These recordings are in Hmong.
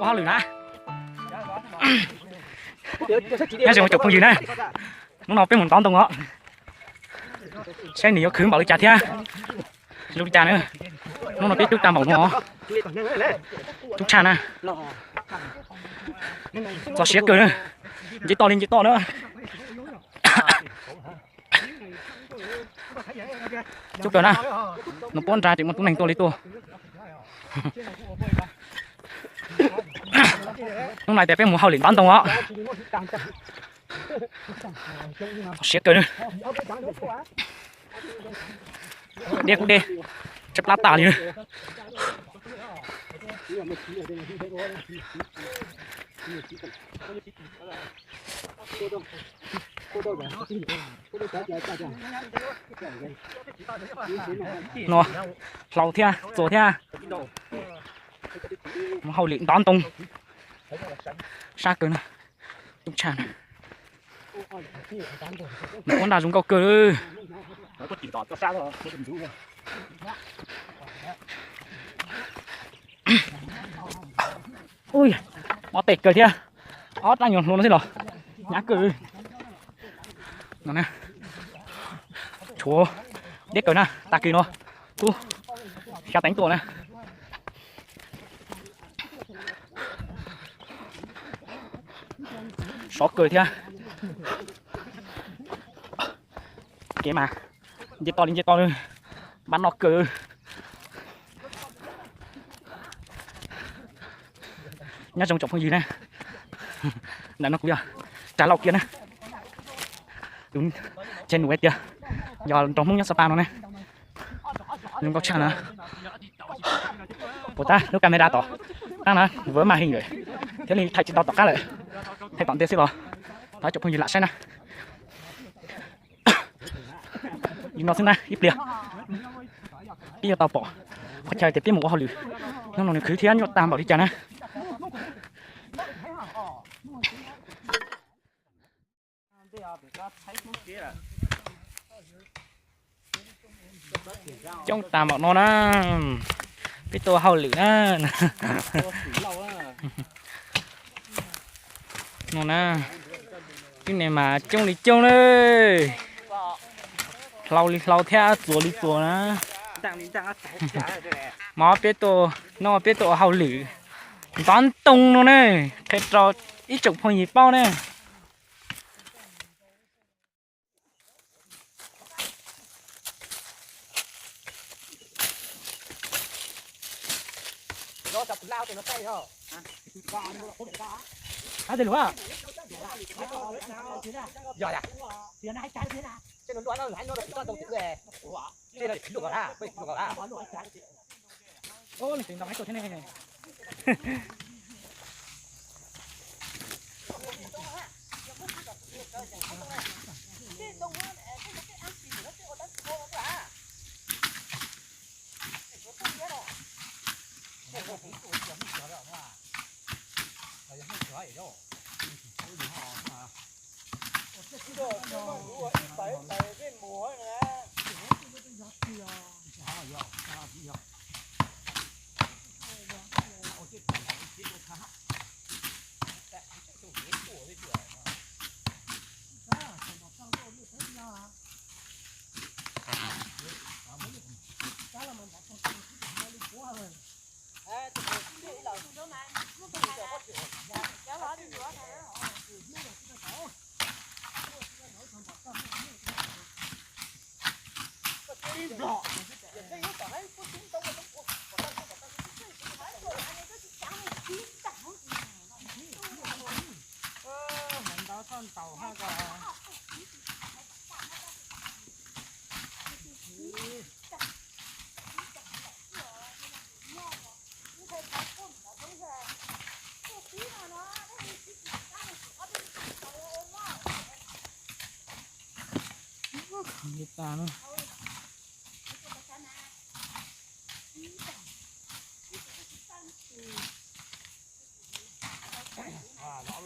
Tau hauj lwm na. Nyob zoo tsoom phooj ywg na, hnub no peb mus ntov ntoo os, saib nws yuav khwv npaum li cas thiab zoo li cas na. Hnub no peb cub tag npaum no, cub tshaj na, txog siab kawg na, nce toj li nce toj na. Cub kawg na, no puab nra tseem muaj tub neeg tuaj li tuaj. Hnub no tias peb mus hauj lwm ntov ntoo os. Siab kawg na. Deb kuj deb, tshaib plab tas li na. No, hlau thiab txuas thiab. Mus hauj lwm ntov ntoo, sab kawg na, tub tshaj na. Nws ua nra zoo nkauj kawg. Mob tes kawg thiab, ob rab nyuag hluas no xwb los hnyav kawg. Tshuav deb kawg na, tag kis no tub xya teev tuaj na. Sov kawg thiab. Kev mas nce toj li nce toj, npab noj kawg. Nyob zoo tsoom phooj ywg na, ntawm no kuv yog Rag Lauj Kiab na. Tus channel hais tias yog nrog Hmoob nyob Xab Pas no ne, zoo nkauj tshaj na. Puas tab lub camera tom qab na vwv mas heev lawm, thiaj li thaij tsis tau tom qab lawm. Thaij tom ntej xwb los thov tsoom phooj ywg lam saib na. Li no xwb na, ib pliag peb yuav tau pom qhov chaw tias peb mus ua hauj lwm, hnub no nws khwv thiab nyuaj tag npaum li cas na. Coob tag npaum no na, peb tuaj hauj lwm na. No na, tib neeg mas coob li coob na, hlau li hlau thiab txuas li txuas na. Mas peb tuaj, no peb tuaj ua hauj lwm ntov ntoo no ne, qhia rau ib tsoom phooj ywg paub ne. Lawv ob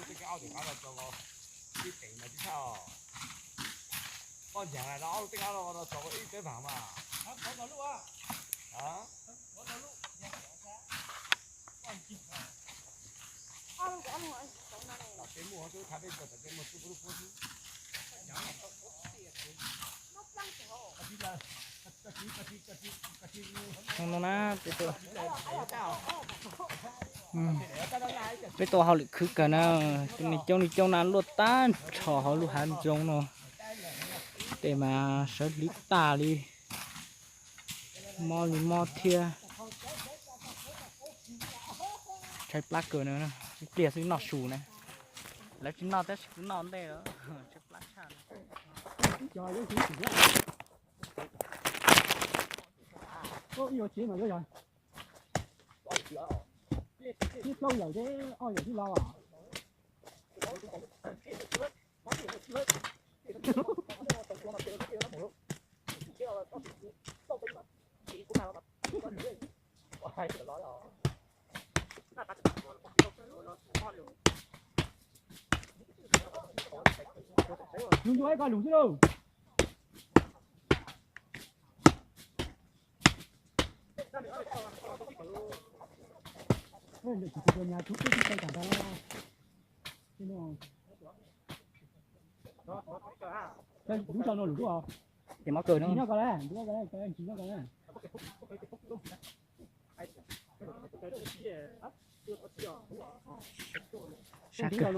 lub tej kab ob tim qab no txaus nkaus ib teev mas tib tshaj. Koj ncaag lawv ob lub tej kab no txaus nkaus ib teev mas. Ov, koj ncaag lawv ob lub tej kab no txaus nkaus ib teev mas. No na, peb tuaj, peb tuaj hauj lwm khwv kawg na, tus niag coob li coob na luaj tag nrho hauv lub hav zoov no. Tej mas sawv hliv tag li, mob li mob thiab. Tshaib plab kawg na, ib pliag xwb noj su na. Lawv tsis noj tab sis kuv noj ntej, tshaib plab tshaj. Ib plaub yawm thiab ob yawm thiab los. Lug ntua ib ko lug xwb lauj. Lub tso no lug dua. Ces mob kawg no. Sab kawg.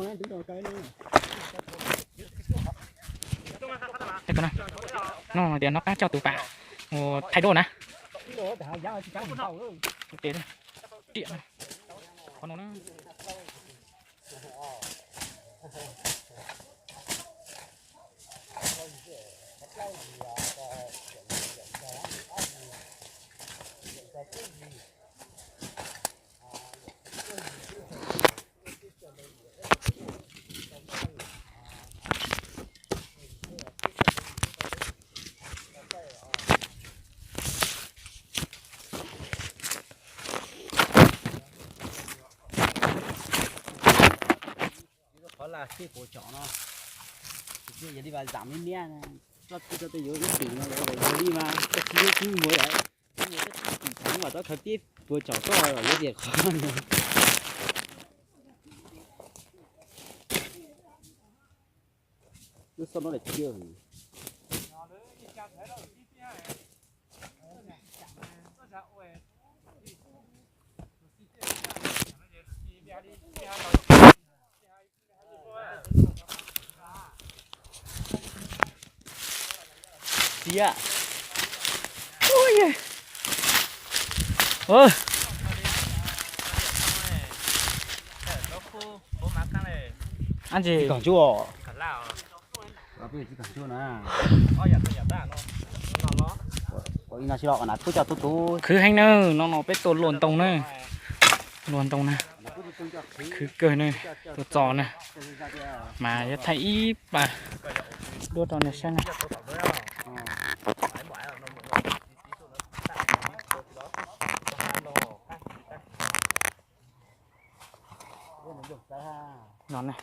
No tias no qab coj tus pam thaij duab na. Riam qhov no na. Qhov laj xij puas tsom no, yog li vas zam me me, txoj twg txoj twg yuav ib tim no, yog li mas txoj twg yuav twb muaj lawm, muaj txoj twg tim thaum mas txoj khaws pib puas tsom txoj yuav tias qhov no. Lub xoj no lawm tiag. Tiag. Ui. Ab ntsis. Khwv heev na, no no peb tuaj luaj ntoo na. Luaj ntoo na. Khwv kawg na. Tuaj txog na. Mas yuav thaij ib pas duab rau nej saib na. No ne.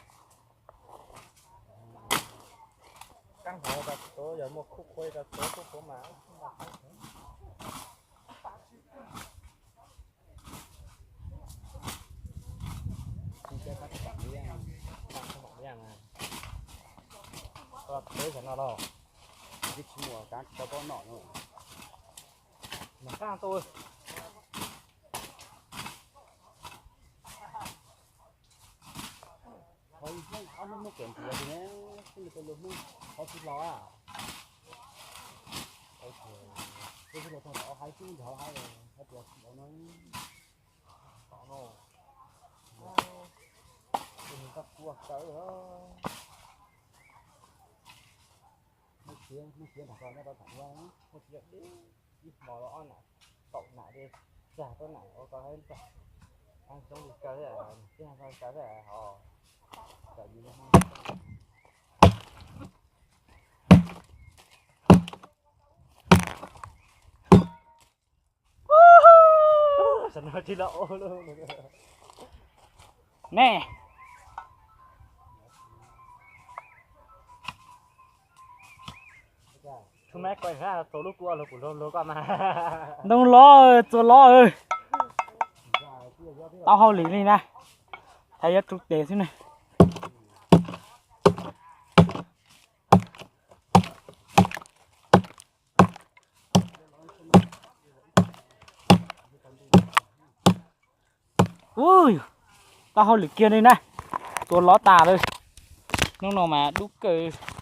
Qhov ib hnub ob hnub muab kuam ntiav li ne, xwb nws tau luag hnub qhov tsis los. Twb los txog tom hais twb nrov hais hais tias tsis los no. Tom no, tus nws txoj kua kawg. Muaj txiav, muaj txiav nrog koj nyob rau tom ua, muaj txiav ib hmo los ob nam, kaum nam li, txag rau nam ua koj hab txag. Hab coob li kawg thiab, txag kawg thiab ho. Tawm yus li hmo. Ne. Ntoo los, txuas los. Tau hauj lwm li na. Thaij yuav rub tes xwb ne. Ub, tau hauj lwm kiag li na. Tua lov tas lawm. Hnub no mas dub kawg.